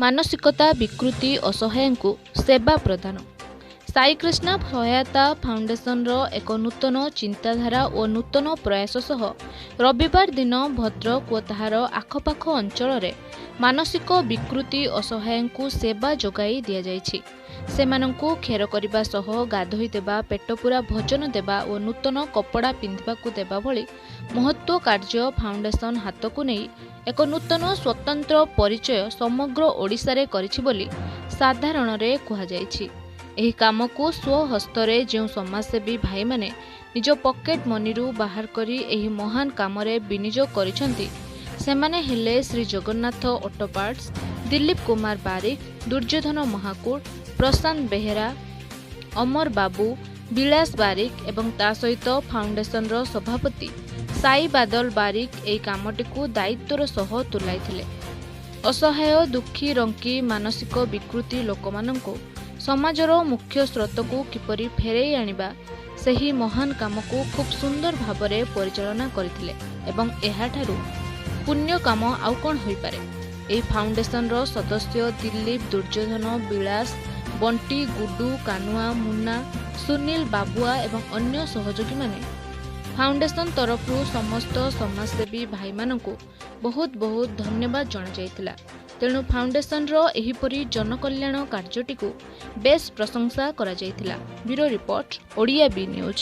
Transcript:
ମାନସିକତା ବିକୃତି ଅସହାୟଙ୍କୁ ସେବା ପ୍ରଦାନ। ସାଇକ୍ରିଷ୍ଣା ସହାୟତା ଫାଉଣ୍ଡେସନର ଏକ ନୂତନ ଚିନ୍ତାଧାରା ଓ ନୂତନ ପ୍ରୟାସ ସହ ରବିବାର ଦିନ ଭଦ୍ରକ ଓ ତାହାର ଆଖପାଖ ଅଞ୍ଚଳରେ ମାନସିକ ବିକୃତି ଅସହାୟଙ୍କୁ ସେବା ଯୋଗାଇ ଦିଆଯାଇଛି। ସେମାନଙ୍କୁ ଖେର କରିବା ସହ ଗାଧୋଇ ଦେବା, ପେଟପୁରା ଭୋଜନ ଦେବା ଓ ନୂତନ କପଡ଼ା ପିନ୍ଧିବାକୁ ଦେବା ଭଳି ମହତ୍ତ୍ୱ କାର୍ଯ୍ୟ ଫାଉଣ୍ଡେସନ ହାତକୁ ନେଇ ଏକ ନୂତନ ସ୍ୱତନ୍ତ୍ର ପରିଚୟ ସମଗ୍ର ଓଡ଼ିଶାରେ କରିଛି ବୋଲି ସାଧାରଣରେ କୁହାଯାଇଛି। ଏହି କାମକୁ ସ୍ୱହସ୍ତରେ ଯେଉଁ ସମାଜସେବୀ ଭାଇମାନେ ନିଜ ପକେଟ୍ ମନିରୁ ବାହାର କରି ଏହି ମହାନ କାମରେ ବିନିଯୋଗ କରିଛନ୍ତି, ସେମାନେ ହେଲେ ଶ୍ରୀ ଜଗନ୍ନାଥ ଅଟୋ ପାର୍ଟସ, ଦିଲ୍ଲୀପ କୁମାର ବାରିକ, ଦୁର୍ଯ୍ୟୋଧନ ମହାକୁଡ଼, ପ୍ରଶାନ୍ତ ବେହେରା, ଅମର ବାବୁ, ବିଳାସ ବାରିକ ଏବଂ ତା ସହିତ ଫାଉଣ୍ଡେସନର ସଭାପତି ସାଇ ବାଦଲ ବାରିକ ଏହି କାମଟିକୁ ଦାୟିତ୍ୱର ସହ ତୁଲାଇଥିଲେ। ଅସହାୟ, ଦୁଃଖୀ, ରଙ୍କି, ମାନସିକ ବିକୃତି ଲୋକମାନଙ୍କୁ ସମାଜର ମୁଖ୍ୟ ସ୍ରୋତକୁ କିପରି ଫେରାଇ ଆଣିବା, ସେହି ମହାନ କାମକୁ ଖୁବ୍ ସୁନ୍ଦର ଭାବରେ ପରିଚାଳନା କରିଥିଲେ ଏବଂ ଏହାଠାରୁ ପୁଣ୍ୟ କାମ ଆଉ କ'ଣ ହୋଇପାରେ? ଏହି ଫାଉଣ୍ଡେସନର ସଦସ୍ୟ ଦିଲ୍ଲୀପ, ଦୁର୍ଯ୍ୟୋଧନ, ବିଳାସ, ବଣ୍ଟି, ଗୁଡୁ, କାନୁଆ, ମୁନ୍ନା, ସୁନୀଲ, ବାବୁଆ ଏବଂ ଅନ୍ୟ ସହଯୋଗୀମାନେ ଫାଉଣ୍ଡେସନ ତରଫରୁ ସମସ୍ତ ସମାଜସେବୀ ଭାଇମାନଙ୍କୁ ବହୁତ ବହୁତ ଧନ୍ୟବାଦ ଜଣାଯାଇଥିଲା। ତେଣୁ ଫାଉଣ୍ଡେସନର ଏହିପରି ଜନକଲ୍ୟାଣ କାର୍ଯ୍ୟଟିକୁ ବେଶ୍ ପ୍ରଶଂସା କରାଯାଇଥିଲା। Bureau report, Odia B news.